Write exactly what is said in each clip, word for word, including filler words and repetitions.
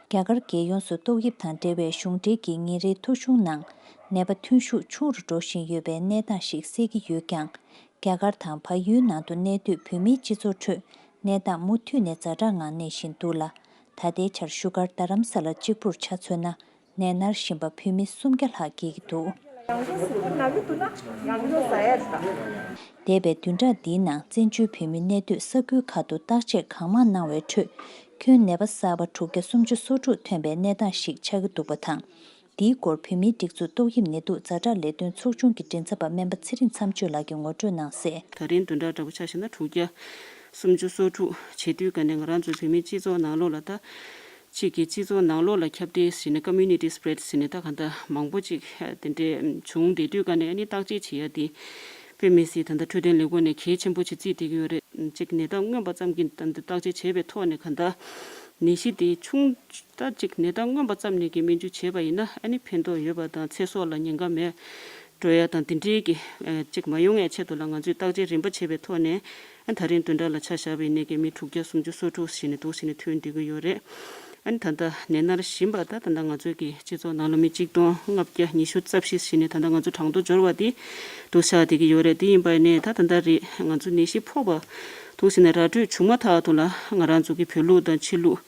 རྒྱ་གར་རྒྱལ་ཡོངས་སུ་ཏོག་དབྱིབས་དང་འབྲེལ་བའི་གཞུང་འབྲེལ་གྱི་ཉིན་རེའི་ཐོ་གཞུང་ནང་ནད་པ་ཐོན་ཤུགས་ཆུང་རུ་འགྲོ་བཞིན་ཡོད་པའི་གནས་སྟངས་ཤིག་གསལ་གྱི་ཡོད་ཀྱང་། རྒྱ་གར་དང་བལ་ཡུལ་ནང་དུ་གནས་སྡོད་བོད་མིའི་སྤྱི་ཚོགས་ཁྲོད་གནས་སྟངས་མུ་མཐུད་ནས་ཛ་དྲག་ངང་གནས་བཞིན་འདུག་ལ། ད་ལྟའི་ཆར་བཞུགས་སྒར་རྡ་རམ་ས་ལ་གཅིག་པུར་ཆ་མཚོན་ན། ནད་མནར་བཞིན་པ་བོད་མི་སུམ་བརྒྱ་ལྷག་བསྐྱལ་གྱི་འདུག་རང་ཚོ་སུ་ཁོ་ན་གི་འདུག་ན་རང་ཚོ་ཟ་ཡ་ཟ། འདས་པའི་བདུན་ཕྲག་འདིའི་ནང་བཙན་བྱོལ་བོད་མི་གནས་སྡོད་ས་ཁུལ་ཁག་ཏུ་བརྟག་དཔྱད་གང་མང་གནང་བའི་ཁྲོད། ཁྱོན་ནད་པ་གསར་པ་དྲུག་བརྒྱ་སུམ་ཅུ་སོ་དྲུག་ཐོན་པའི་གནས་སྟངས་ཤིག་ཆགས་ཀྱི་འདུག་པ་དང་། འདིའི་སྐོར་བོད་མིའི་སྒྲིག་འཛུགས་ཏོག་དབྱིབས་ནད་དུག་ཛ་དྲག་ལས་དོན་ཚོགས་ཆུང་གི་མགྲིན་ཚབ་པ་སྨན་པ་ཚེ་རིང་མཚམས་གཅོད་ལགས་ཀྱིས་ངོ་སྤྲོད་གནང་གསལ། ད་རིང་བདུན་ཕྲག་འདྲ་པོ་ཆ་བཞག་ན་དྲུག་བརྒྱ་སུམ་ཅུ་སོ་དྲུག་བྱེད་དུས་ཀ་ནས་ང་རང་ཚོའི་བོད་མིའི་སྤྱི་ཚོགས་ནང་ལོགས་ལ་ད། གཅིག་གིས་སྤྱི་ཚོགས་ནང་ལོགས་ལ་ཁྱབ་གདལ་ཟེར་ནས་community spread ཟེར་ནས་ད་གང་ལྟར་མང་པོ་ཅིག་དེ་འདྲས་བྱུང་བསྡད་དུས་ཀ་ནས་ཨ་ནི་བརྟག་དཔྱད་བྱེད་ཡ་དེ་དཔེ་མི་སྲིད་ད་ལྟ་འཕྲོད་བསྟེན་ལས་ཁུངས་ནས་གལ་ཆེན་པོ་ཅིག་བརྩིས་བསྡད་ཀྱི་ཡོད་རེད། གཅིག་ནད་རྟགས་མངོན་པ་ཙམ་གྱིས་ད་ལྟ་བརྟག་དཔྱད་བྱས་པའི་ཐོག་ནས་གང་ལྟར་ནད་གཞི་དེ་ཆུང་ད་གཅིག་ནད་རྟགས་མངོན་པ་ཙམ་ནས་ཀྱི་སྨན་བཅོས་བྱས་པ་ཡིན་ན་ཨ་ནི་ཕན་ཐོགས་ཡོད་པ་དང་ཚེ་སྲོག་ལ་ཉེན་ཁ་མེད་འགྲོ་ཡ་དང་དེ་འདྲའི་གི་གཅིག་མ་ཡོང་ཡ་ཆེད་དུ་ལ་ང་ཚོས་བརྟག་དཔྱད་རིམ་པ་བྱས་པའི་ཐོག་ནས། ཨ་ད་རིང་བདུན་ཕྲག་ལ་ཆ་བཞག་པ་ཡིན་ནའི་ཀྱི་མི་དྲུག་བརྒྱ་སུམ་ཅུ་སོ་དྲུག་ཞིག་ནས་འདུག་ཞིག་ནས་ཐོན་བསྡད་ཀྱི་ཡོད་རེད། ཨ་ནི་ད་ལྟ་ནད་མནར་བཞིན་པ་ད་ད་ལྟ་ང་ཚོའི་གི་སྤྱི་ཚོགས་ནང་ལ་མི་གཅིག་སྟོང་ལྔ་བརྒྱ་ཉི་ཤུ་རྩ་བཞི་ཞིག་ནས་ད་ལྟ་ང་ཚོ་གྲངས་ཐོ་འབྱོར་བ་དེ་འདུག་ཆགས་བསྡད་ཀྱི་ཡོད་རེད། དེ་ཡིན་པ་ཡིན་ནའི་ད་ད་ལྟ་རེད་ང་ཚོ་ནད་གཞི་ཕོག་པ་འདུག་ཞིག་ནས་ར་སྤྲོད་བྱུང་མ་ཐག་ཏུ་ལ་ང་རང་ཚོ་གི་བོད་ལུགས་དང་ཕྱི་ལུགས་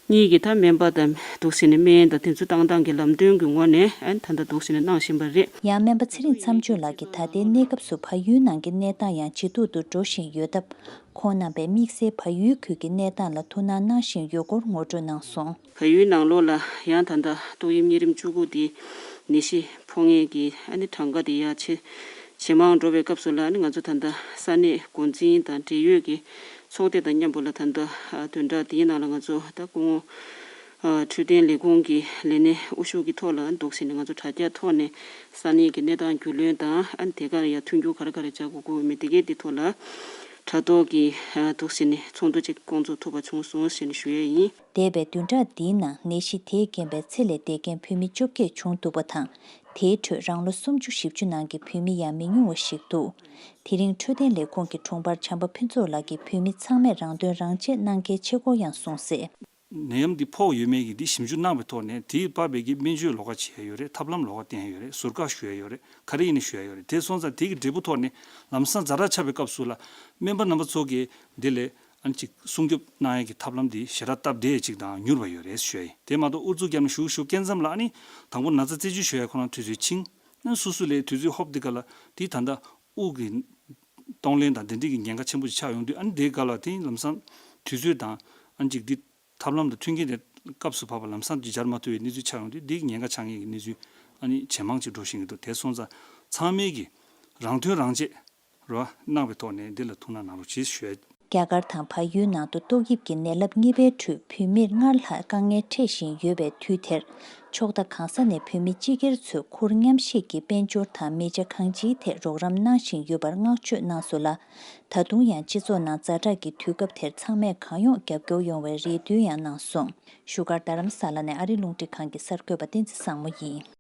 གཉིས་ཀྱི་ད་སྨན་པ་དང་འདུག་ཞིག་ནས་སྨན་དང་དེ་ཚོ་བཏང་སྟངས་ཀྱི་ལམ་སྟོན་གྱི་ངོས་ནས་ཨ་ནི་ད་ལྟ་འདུག་ཞིག་ནས་གནང་བཞིན་པ་རེད། ཡང་སྨན་པ་ཚེ་རིང་མཚམས་གཅོད་ལགས་ཀྱིས་ད་ལྟའི་གནས་སྐབས་སུ་བལ་ཡུལ་ནང་གི་གནས་སྟངས་ཡང་ཇེ་སྡུག་ཏུ་འགྲོ་བཞིན་ཡོད་སྟབས། ཁོང་རྣམ་པས་དམིགས་བསལ་བལ་ཡུལ་ཁུལ་གྱི་གནས་སྟངས་ལ་ཐུགས་སྣང་གནང་བཞིན་ཡོད་སྐོར་ངོ་སྤྲོད་གནང་སོང་། བལ་ཡུལ་ནང་ལོགས་ལ་ཡང་ད་ལྟ་ཏོག་དབྱིབས་གཉན་རིམས་བཅུ་དགུ་འདི་ནད་གཞི་ཕོག་མཁན་གྱི་ཨ་ནི་གྲངས་ཀ་དེ་ཡང་ཇེ་ཇེ་མང་འགྲོ་བའི་སྐབས་སུ་ལ་ཨ་ནི་ང་ཚོ་ད་ལྟ་ས་གནས་འགོ་འཛིན་དང་འབྲེལ་ཡོད་ཀྱི་ཚོགས་སྡེ་དང་མཉམ་པོ་ལ་ད་ལྟ་བདུན་ཕྲག་འདིའི་ནང་ལ་ང་ཚོ་ད་སྐུ་ངོ་འཕྲོད་བསྟེན་ལས་ཁུངས་ཀྱི་ལས་སྣེ་དབུ་བཞུགས་ཀྱི་ཐོག་ལ་འདུག་ཟེར་ནས་ང་ཚོ་དྲ་རྒྱ་ཐོག་ནས་ས་གནས་ཀྱི་གནས་སྟངས་རྒྱུས་ལོན་དང་ཨ་ནི་དེ་གར་ཡང་མཐུན་འགྱུར་ག་རེ་ག་རེ་བྱ་དགོས་དགོས་མེད་དེ་གའི་དེ་ཐོག་ལ་དྲ་ཐོག་གི་འདུག་ཟེར་ནས་ཚོགས་འདུ་ཅིག་སྐོང་ཚོགས་ཐུབ་པ་བྱུང་སོང་ཟེར་ནས་ཞུ་ཡས་ཡིན། འདས་པའི་བདུན་ཕྲག་འདིའི་ནང་ནད་གཞི་དེས་རྐྱེན་པས་ཚེ་ལས་འདས་མཁན་བོད་མི་བཅོ་བརྒྱད་བྱུང་འདུག་པ་དང་། དེའི་ཁྲོད་རང་ལོ་སུམ་ཅུ་བཞི་བཅུ་ནང་གི་བོད་མི་ཡང་མི་ཉུང་བ་ཞིག་འདུག་དེ་རིང་འཕྲོད་བསྟེན་ལས་ཁུངས་ཀྱི་དྲུང་འཕར་བྱམས་པ་ཕུན་ཚོགས་ལགས་ཀྱིས་བོད་མི་ཚང་མས་རང་དོན་རང་གཅེས་གནང་གལ་ཆེ་སྐོར་ཡང་གསུངས་གསལ། ནད་ཡམས་འདི་ཕོག་ཡོད་མེད་ཀྱི་འདི་ཞིབ་འཇུག་གནང་བའི་ཐོག་ནས་དེའི་བབས་པའི་གི་སྨན་བཅོས་ལོགས་ཀ་བྱེད་ཡ་ཡོད་རེད། ཐབས་ལམ་ལོགས་ཀ་བསྟེན་ཡ་ཡོད་རེད། ཟུར་བཀག་ཞུ་ཡ་ཡོད་རེད། ག་རེ་ཡིན་ནའི་ཞུ་ཡ་ཡོད་རེད། དེ་སོང་ཙང་དེ་གི་འབྲས་བུ་ཐོག་ནས་ལམ་སང་ཛ་དྲག་ཆགས་པའི་སྐབས་སུ་ལ་སྨན་པ་རྣམ་པ་ཚོ་གིས་འདི་ལས་ཨ་ནི་ཅིག་སྲུང་སྐྱོབ་གནང་ཡ་གི་ཐབས་ལམ་འདི་ཞེ་དྲག་སྟབས་བདེ་ཅིག་དང་མྱུར་བ་ཡོད་རེད་ཞུ་ཡ་ཡིན། དེ་མ་གཏོགས་ཨུ་ཚུགས་བརྒྱབ་ནས་ཞུ་ཞུ་སྐབས་མཚམས་ལ་ཨ་ནི་དང་པོ་ན་ཚ་རྩད་གཅོད་ཞུ་ཡ་ཁོ་རང་དུས་ཚོད་ཕྱིན། ཨ་ནི་སོ་སོ་ལས་དུས་ཚོད་ཧོབ་འདི་ག་ལ་དེ་ད་ལྟ་དབུགས་ཀྱི་གཏོང་ལེན་དང་དེ་འདྲའི་གི་ཉེན་ཁ་ཆེན་པོ་ཅིག་ཆགས་ཡོང་དུས་ཨ་ནི་དེའི་སྐབས་ལ་དེ་ལམ་སང་དུས་ཚོད་དང་ཨ་ནི་ཅིག་འདི་ཐབས་ལམ་དང་མཐུན་རྐྱེན་དེ་སྐབས་སུ་བབས་པ་ལམ་སང་ཅིག་སྦྱར་མ་ཐུབ་པའི་གནས་ཚུལ་ཆགས་ཡོང་དུས་འདི་གི་ཉེན་ཁ་ཆགས་མཁན་གྱི་གནས་ཚུལ་ཨ་ནི་ཇེ་མང་ཅིག་འགྲོ་བཞིན་ཡོད་འདུག་དེ་སོང་ཙང་ཚང་མས་ཀྱི་རང་དོན་རང་གཅེས་རོ་གནང་བའི་ཐོག་ནས་འདི་ལ་ཐུགས་སྣང་གནང་རོགས་གྱིས་ཞུ། རྒྱ་གར་དང་བལ་ཡུལ་ནང་དུ་ཏོག་དབྱིབས་ཀྱི་ནད་རླབས་གཉིས་པའི་ཁྲོད་བོད་མིར་སྔར་ལྷག་དཀའ་ངལ་འཕྲད་བཞིན་ཡོད་པའི་དུས་དེར། ཕྱོགས་མཐའ་གང་ས་ནས་བོད་མི་སྤྱི་སྒེར་ཚོས་ཁུར་མཉམ་བཞེས་ཀྱིས་དཔལ་འབྱོར་དང་མི་ཆ་གང་ཅིའི་ཐད་རོགས་རམ་གནང་བཞིན་ཡོད་པར་བསྔགས་བརྗོད་གནང་སོང་ལ། ད་དུང་ཡང་སྤྱི་ཚོགས་ནང་ཛ་དྲག་གི་དུས་སྐབས་དེར་ཚང་མས་གང་ཡོང་རྒྱབ་སྐྱོར་ཡོང་བའི་རེ་འདུན་ཡང་གནང་སོང་། བཞུགས་སྒར་རྡ་རམ་ས་ལ་ནས་ཨ་རི་རླུང་འཕྲིན་ཁང་གི་གསར་འགོད་པ་བསྟན་འཛིན་བཟང་མོ་ཡིན།